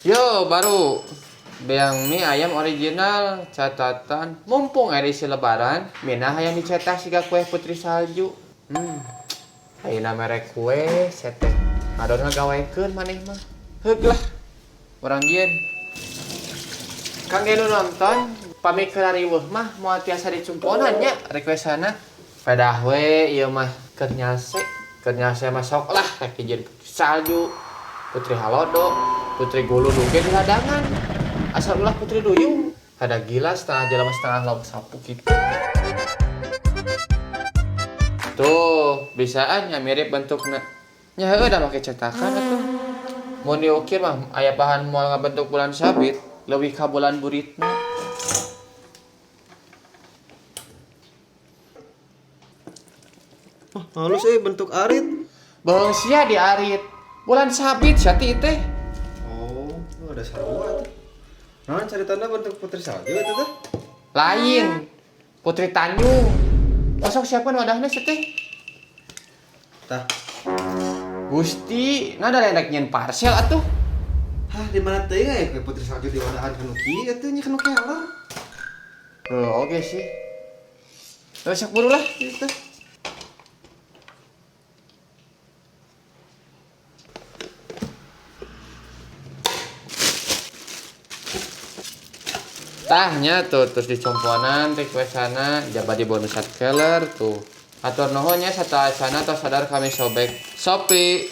Yo, baru beang mie ayam original catatan mumpung edisi lebaran mina hayang dicetak siga kue putri salju. Ayeuna merek kue sete ngadon ngagawekeun maneh mah heug lah urang jieun kangge nu nonton pami keur riweuh mah moal tiasa dicumponan nya requestana pedah we ieu mah keur nyalse mah sok lah rek dijieun putri salju, putri halodo, putri guludug ge di ladangan asal ulah putri duyung ada gila setengah jelema setengah lauk sapu gitu. Tuh bisaan nya mirip bentukna nya heueuh da make cetakan atuh mun diukir mah aya bahan moal ngabentuk bulan sabit leuwih ka bulan buritna. Oh, halus euy bentuk arit. Bohong sia di arit. Bulan sabit sia ti teh. Oh, ada sarua tuh. Nah, caritana bentuk putri salju eta teh. Lain. Putri Tanjung. Masuk siapa wadahna sia teh? Tah. Gusti, nah da rek nyieun parcel atuh. Hah, di mana teh ya putri salju di wadahan kanu kieu atuh nya kanu keler. Oh, oke sih. Terus sok buru lah. Gitu. Tahnya tuh terus dicomponan requestana jaba di bonus keler tuh. Atur nuhun nya sateuacanna tos sadar kami sobek. Shopee.